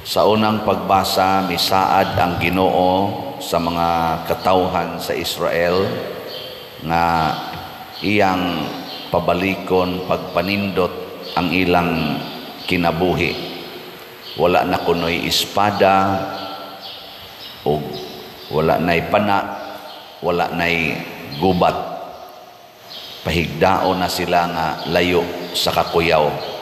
Sa unang pagbasa, misaad ang Ginoo sa mga katawhan sa Israel nga iyang pabalikon, pagpanindot ang ilang kinabuhi. Wala na kunoy espada ug wala na'y pana, wala na'y gubat. Pahigdaon na sila nga layo sa kakuyaw.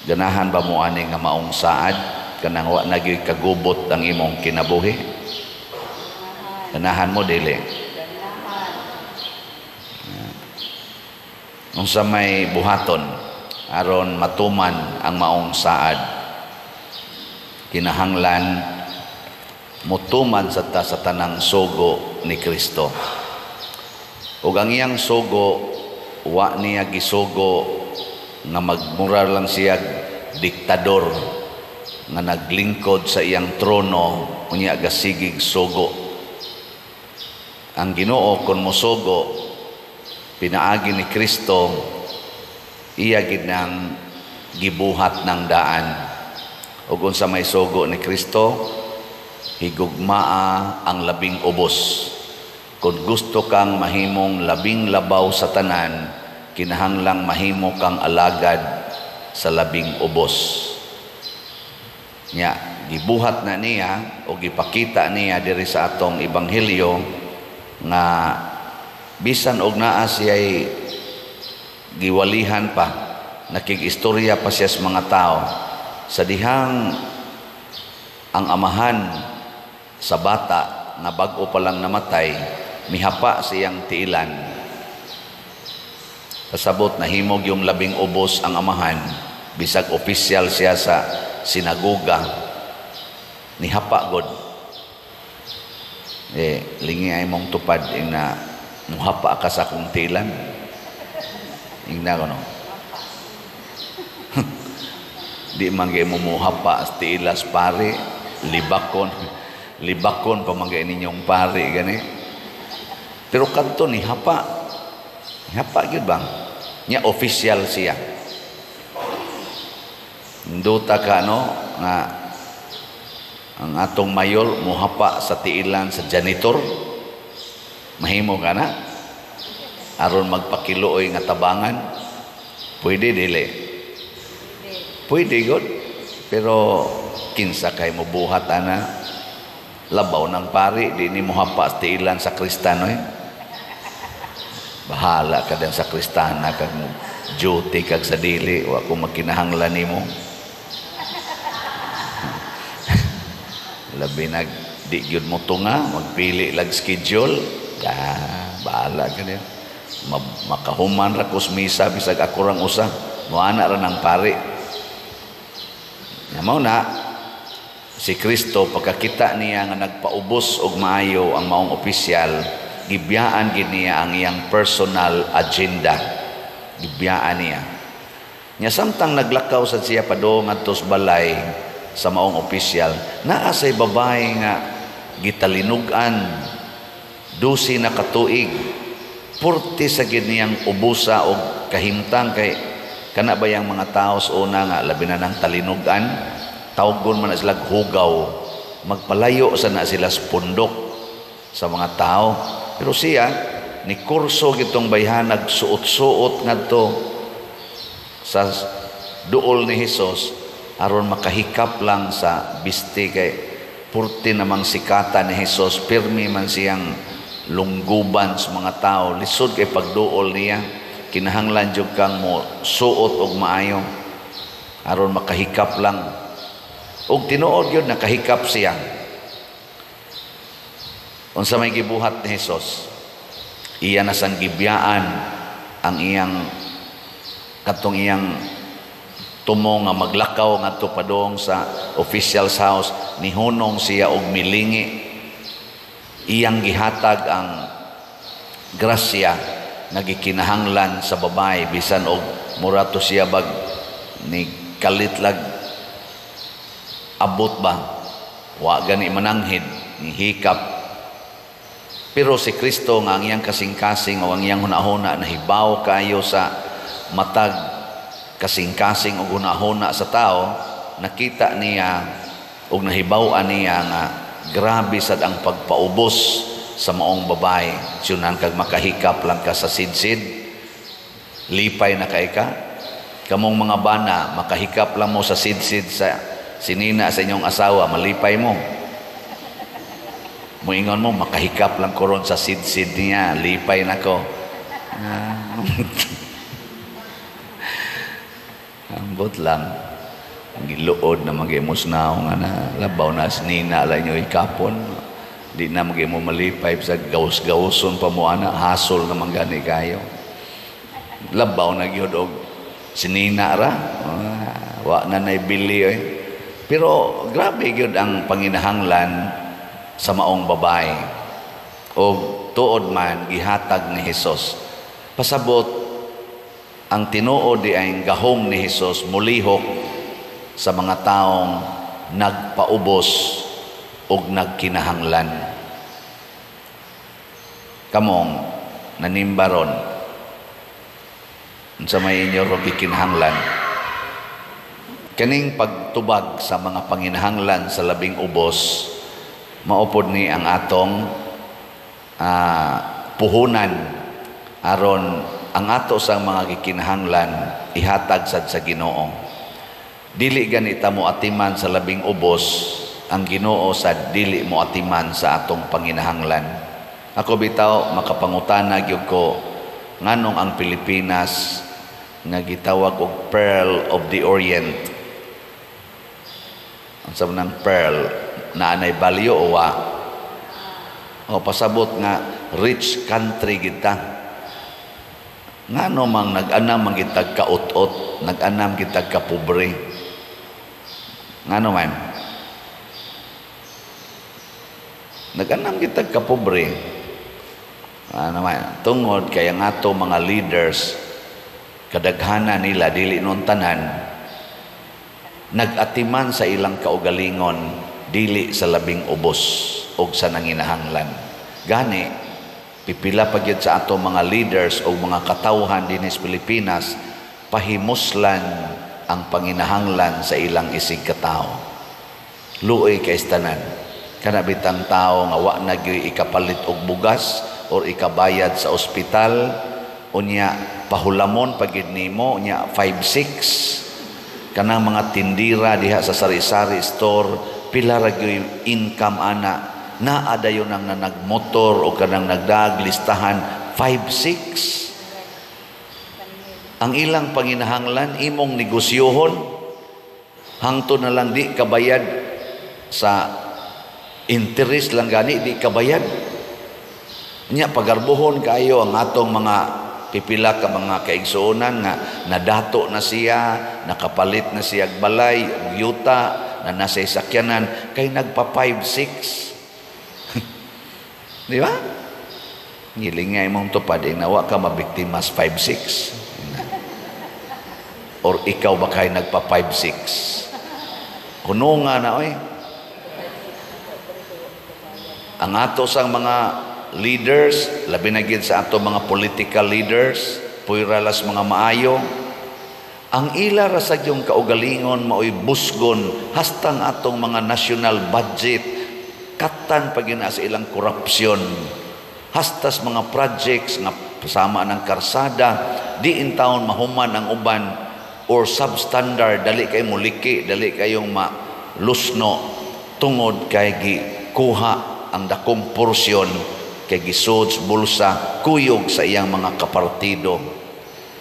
Ganahan ba mo ani nga maong saad kanang wa na gyud kagubot ang imong kinabuhi? Ganahan mo dili? Unsa may buhaton aron matuman ang maong saad? Kinahanglan mutuman sa ta sa tanang sugo ni Kristo. Ug ang iyang sugo, wa niya gisugo nga magmura lang siya diktador nga naglingkod sa iyang trono unya gasigig sugo. Ang Ginoo kon mosugo pinaagi ni Kristo, iya gid nang gibuhat ng daan. Ug unsa may sugo ni Kristo? Higugmaa ang labing ubos. Kung gusto kang mahimong labing labaw sa tanan, kinahanglang mahimo kang alagad sa labing ubos. Nya gibuhat na niya o gipakita niya diri sa atong ebanghelyo nga bisan og naa siya'y giwalihan pa, nakig-istorya pa siya sa mga tao, sa dihang ang amahan sa bata nga bag-o pa lang namatay, mihapa siyang tiilan. Kasabot nahimog yung labing ubos ang amahan, bisag opisyal siya sa sinagoga, nihapa god. Lingi ay mong tupad ing na muhapa ka sa akong tiilan. Ingna ko no. Di man gay mo muhapa sa tiilas pare, libakon. Libakon pa man gay ninyong pare gani. Pero kadto ni hapa. Hapa gyud bang? Nya official siya. Nduta ka no nga ang atong mayor muhapa sa tiilan sa janitor. Mahimo ka na aron magpakiluoy nga tabangan. Pwede dili? Pwede gud. Pero kinsa kay mobuhat ana? Labaw ng pari di ni mohapa sa tiilan sa kristano eh. Bahala ka din sa kristana kag mo duty kag sa dili, wa ko makinahanglan nimo. Labi nag di gyud mo tunga, magpili lag schedule. Ah, bahala ka din. Makahuman ra kus misa bisag ako rang usa. Moana ra nang pari. Mao na si Kristo pagkakita niya nga nagpaubos og maayo ang maong opisyal, gibiyaan gid niya ang iyang personal agenda. Gibiyaan niya. Nya samtang naglakaw sad siya padung ngadto sa balay sa maong opisyal, naa say babae nga gitalinugan 12 na katuig. Purti sa gid niyang ubusa og kahimtang kay kana ba yang mga tao sa una nga labi na nang talinugan, tawgon man na sila hugaw, magpalayo sa na sila sa pundok sa mga tao. Pero siya ni kurso gitong bayhanag suot-suot ngadto sa duol ni Hesus aron makahikap lang sa biste kay purti namang sikata ni Hesus, pirmi man siyang lungguban sa mga tao, lisod kay pagduol niya, kinahanglan jud kang mo suot og maayo aron makahikap lang. Og tinuod gyud nakahikap siya. Unsa may gibuhat ni Hesus? Iya na sang gibiyaan ang iyang katong iyang tumo nga maglakaw ngadto padung sa official's house, nihunong siya og milingi. Iyang gihatag ang grasya nga gikinahanglan sa babae bisan og murato siya bag ni kalit lag abot ba, wa gani mananghid ni hikap. Pero si Kristo nga ang iyang kasing-kasing o ang iyang hunahuna nahibaw kaayo sa matag kasing-kasing og hunahuna sa tao, nakita niya og nahibaw-an niya nga grabe sad ang pagpaubos sa maong babae. Tiyunan kag makahikap lang ka sa sidsid, lipay na kay ka. Kamong mga bana, makahikap lang mo sa sidsid sa sinina sa inyong asawa, malipay mo. Muingon mo, "Makahikap lang ko ron sa sidsid niya, lipay na ko." Ah. Ambot lang. Giluod na mag-imusnaw nga na labaw na sinina lang inyo ikapon. Di na mag mo malipay sa gaus-gauson pa mo ana, hasol na man gani kayo. Labaw na gyud og sinina ra. Ah, wa na naibili oy. Pero grabe gyud ang panginahanglan sa maong babae. O tuod man gihatag ni Hesus. Pasabot ang tinuod di ay gahom ni Hesus mulihok sa mga taong nagpaubos og nagkinahanglan. Kamong nanimbaron, unsa may inyo ro gikinahanglan? Kaning pagtubag sa mga panginahanglan sa labing ubos, maupod ni ang atong puhunan aron ang ato sa mga gikinahanglan ihatag sad sa Ginoo. Dili ganita mo atiman sa labing ubos, ang Ginoo sad dili mo atiman sa atong panginahanglan. Ako bitaw makapangutana gyud ko nganong ang Pilipinas nga gitawag og Pearl of the Orient. Ang sa ng pearl, naa nay value o wa? O pasabot nga rich country kita. Ngano mang nag-anam man kitag kaut-ot, nag-anam kitag kapobre? Ngano man? Nag-anam kitag kapobre. Ano man? Tungod kay ang ato mga leaders, kadaghanan nila, dili nun tanan, nag-atiman sa ilang kaugalingon, dili sa labing ubos og sa nanginahanglan. Gani, pipila pa gyud sa ato mga leaders o mga katawhan dinhi sa Pilipinas, pahimuslan ang panginahanglan sa ilang isig katao. Luoy kay tanan. Kana bitang tao nga wa na gyud ikapalit og bugas or ikabayad sa ospital, unya pahulamon pa gyud nimo, unya 5-6 kanang mga tindira diha sa sari-sari store, pila ra gyud income ana, naa dayon ang nagmotor o kanang nagdag listahan 5-6 ang ilang panginahanglan, imong negosyohon hangtod na lang di kabayad sa interest lang gani di kabayad nya. Pagarbuhon kayo ang atong mga pipila ka mga kaigsuonan nga nadato na siya, nakapalit na siya balay ug yuta na nasa sakyanan kay nagpa 5-6. Di ba? Ngilingay mong tupad, nawa ka mabiktimas 5-6. Or ikaw ba kay nagpa 5-6? Kuno nga na oy. Ang ato sang mga leaders, labi na gid sa ato mga political leaders, puyralas mga maayo, ang ila ra sa yung kaugalingon maoy busgon hastang atong mga national budget, katan pag sa ilang korupsyon, hastas mga projects nga sama ng karsada, di in taon mahuman ang uban or substandard, dali kay muliki, dali kayong malusno tungod kay gikuha ang dakong porsyon kay gisod bulsa kuyog sa iyang mga kapartido.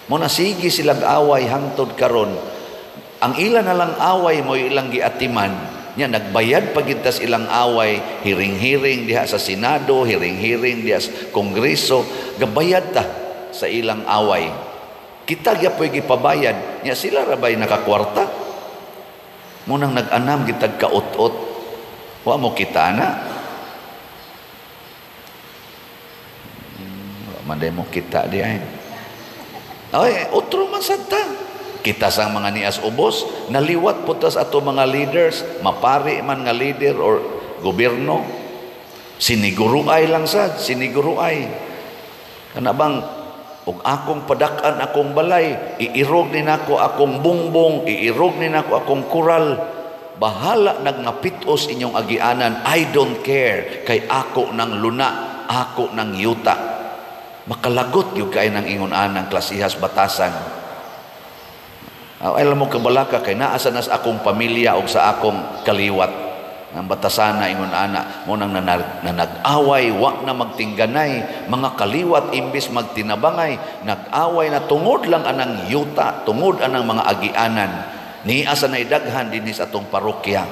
Mo na sige silang away hangtod karon. Ang ila na lang away mo ilang giatiman nya, nagbayad pagid ilang away, hiring-hiring diha sa Senado, hiring-hiring diha sa Kongreso, gabayad ta sa ilang away. Kita gyapoy gipabayad nya, sila ra bay nakakwarta? Munang nag-anam gitag kaut-ot. Wa mo kita na. Wa man mo kita di ay. Ay, otro man sad ta. Kita sang mga nias ubos, naliwat po tas ato mga leaders, mapari man nga leader or gobyerno, siniguruay lang sad, siniguruay. Kana bang Ug akong padak-an akong balay, iirog ni nako akong bungbong, iirog ni nako akong kural. Bahala nagngapit-os inyong agianan, I don't care, kay ako nang luna, ako nang yuta. Makalagot gyud kay nang ingon anang klasihas batasan. Alam mo kabalaka kay naa sa nas akong pamilya og sa akong kaliwat. Ang batasana ingon ana mo nang nanag-away, wa na magtingganay mga kaliwat, imbis magtinabangay nag-away na tungod lang anang yuta, tungod anang mga agianan. Niya sa naidaghan dinhi sa atong parokya,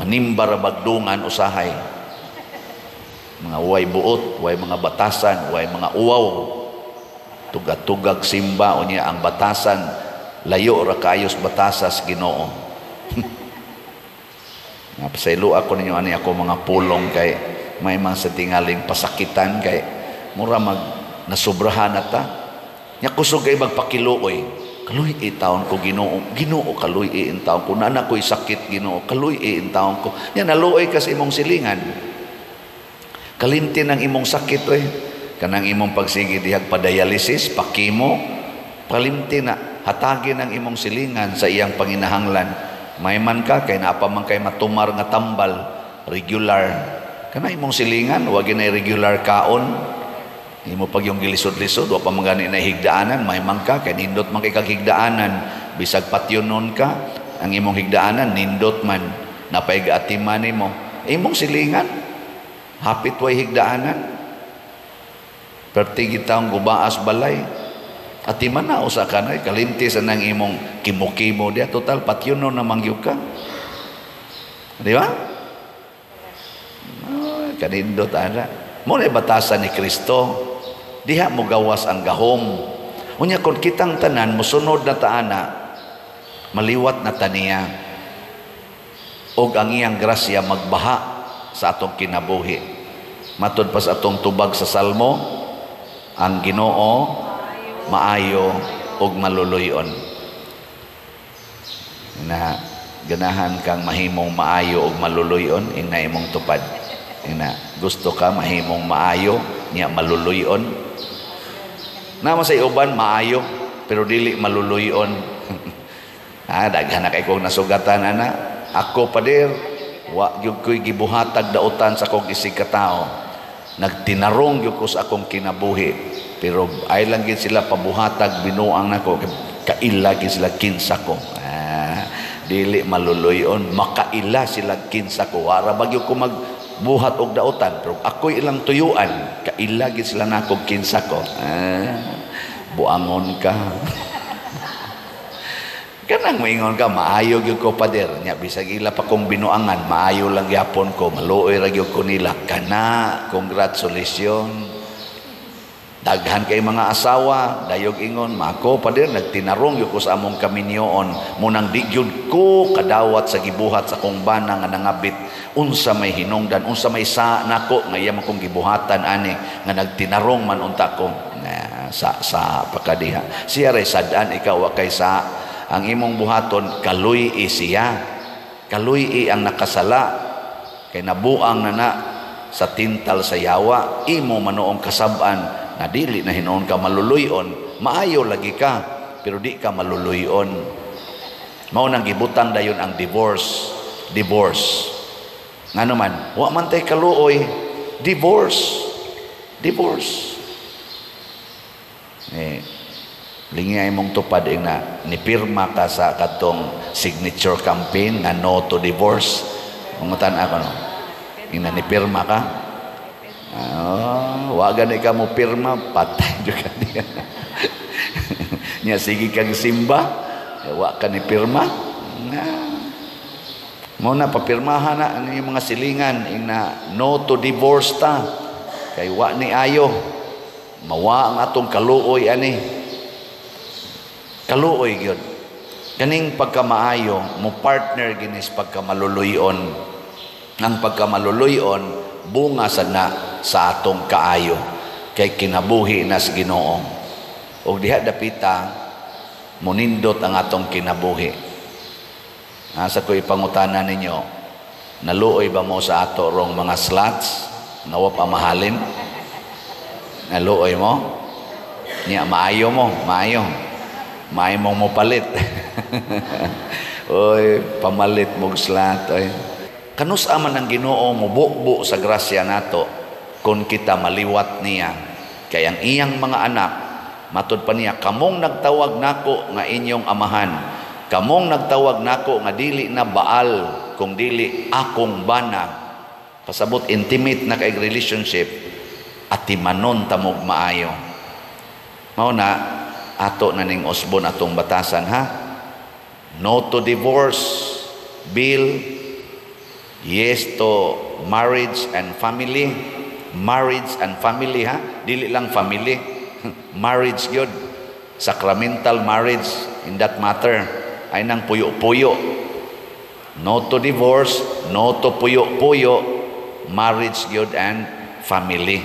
manimba ra bagdungan usahay, mga way buot, way mga batasan, way mga uwaw, tugag-tugag simba. Unya ang batasan layo ra kaayos batasas Ginoo. Pasaylo ako ninyo ani ako mga pulong kay may mga sa tingaling pasakitan kay mura mag nasubrahan na ta. Nya kusog kay magpakiluoy. Kaluy taon ko, Ginoo, Ginoo, kaluy taon ko. Nana ko'y sakit, Ginoo, kaluy taon ko. Nya naluoy ka sa imong silingan. Kalimti ng imong sakit oy. Kanang imong pagsige dihag padialysis, pakimo, kalimti na hatagin ang imong silingan sa iyang panginahanglan. May man ka kay naa pa man kay matumar nga tambal regular kana imong silingan, wa ginay regular kaon imo pag yung gilisod-lisod, wa pa man gani na higdaanan. May man ka kay nindot man kay kag higdaanan, bisag patyonon ka, ang imong higdaanan nindot man, napay gaatiman nimo imong silingan, hapit way higdaanan, perti gitawong gubaas balay. Atiman na usa ka na, kalimti sa nang imong kimo-kimo diya, total patyonon na mangyud ka. Di ba? Oh, kanindot ana. Mo na batasan ni Kristo. Diha mo gawas ang gahom. Unya kon kitang tanan mosunod na taana, maliwat na taniya. Og ang iyang grasya magbaha sa atong kinabuhi. Matud pa sa atong tubag sa Salmo, ang Ginoo maayo og maluluyon. Na ganahan kang mahimong maayo og maluluyon, ina imong tupad. Ina gusto ka mahimong maayo nya maluluyon. Nama sa uban maayo pero dili maluluyon. Ah, daghan na kay kong nasugatan ana. Ako pader wa gyud ko'y gibuhatag dautan sa akong isig katao. Nagtinarong gyud ko sa akong kinabuhi. Pero ay lang gid sila pabuhatag binuang nako, kaila gid sila kinsa ko. Ah, dili maluluyon, makaila sila kinsa ko. Wara bagyo ko magbuhat og dautan, pero ako'y ilang tuyuan, kaila gid sila nako kinsa ko. Ah, buangon ka. Kanang moingon ka, maayo gyud ko pader. Nya bisag ila pa kong binuangan, maayo lang gyapon ko, maluoy ra gyud ko nila. Kana, congratulations. Daghan kay mga asawa, dayog ingon, mako pader nagtinarong gyud ko sa among kaminyoon, munang di gyud ko kadawat sa gibuhat sa akong bana nga nangabit, unsa may hinungdan, unsa may sa nako nga iya man kong gibuhatan ani nga nagtinarong man unta ko. Na, sa pakadiha. Siya ray sad-an, ikaw wa kay sa ang imong buhaton, kaluy-i siya. Kaluy-i ang nakasala kay nabuang na na sa tintal sa yawa, imo manoong kasab-an na dili na hinuon ka maluluyon, maayo lagi ka pero di ka maluluyon. Mao nang gibutang dayon ang divorce. Divorce. Ngano man, wa man tay kaluoy, divorce. Divorce. Eh, lingi imong tupad ing na nipirma ka sa katong signature campaign nga no to divorce. Mangutan ako no. Ing na nipirma ka. Oh, wa gani ka mo pirma, patay jud ka niya. Nya sige kag simba, wa ka ni pirma. Na. Mao na papirmahan na ang inyong mga silingan ing na no to divorce ta. Kay wa ni ayo. Mawa ang atong kaluoy ani. Kaluoy gyud. Kaning pagkamaayo mo partner ginis pagkamaluluyon. Ang pagkamaluluyon bunga sa na sa atong kaayo kay kinabuhi nas Ginoo. Og diha dapita monindot ang atong kinabuhi. Asa ko ipangutana ninyo, naluoy ba mo sa ato rong mga slots? Nawa pa mahalin? Naluoy mo? Niya maayo mo, maayo. Maayo mong mo palit. Oy, pamalit mog slot oy. Kanus-a man ang Ginoo mobukbo sa grasya nato kung kita maliwat niya? Kay ang iyang mga anak, matud pa niya, "Kamong nagtawag nako nga inyong amahan, kamong nagtawag nako nga dili na Baal kung dili akong bana." Pasabot intimate na kay relationship, atimanon tamog maayo. Mao na ato na ning usbon atong batasan, ha. No to divorce bill, yes to marriage and family. Marriage and family, ha, dili lang family, marriage gyud, sacramental marriage in that matter. Ay nang puyo-puyo. No to divorce, no to puyo-puyo, marriage gyud and family,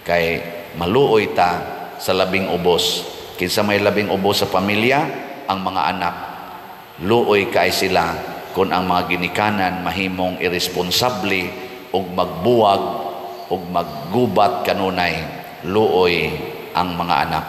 kay maluoy ta sa labing ubos. Kinsa may labing ubos sa pamilya? Ang mga anak. Luoy kay sila kung ang mga ginikanan mahimong irresponsable ug magbuwag ug maggubat kanunay. Luoy ang mga anak.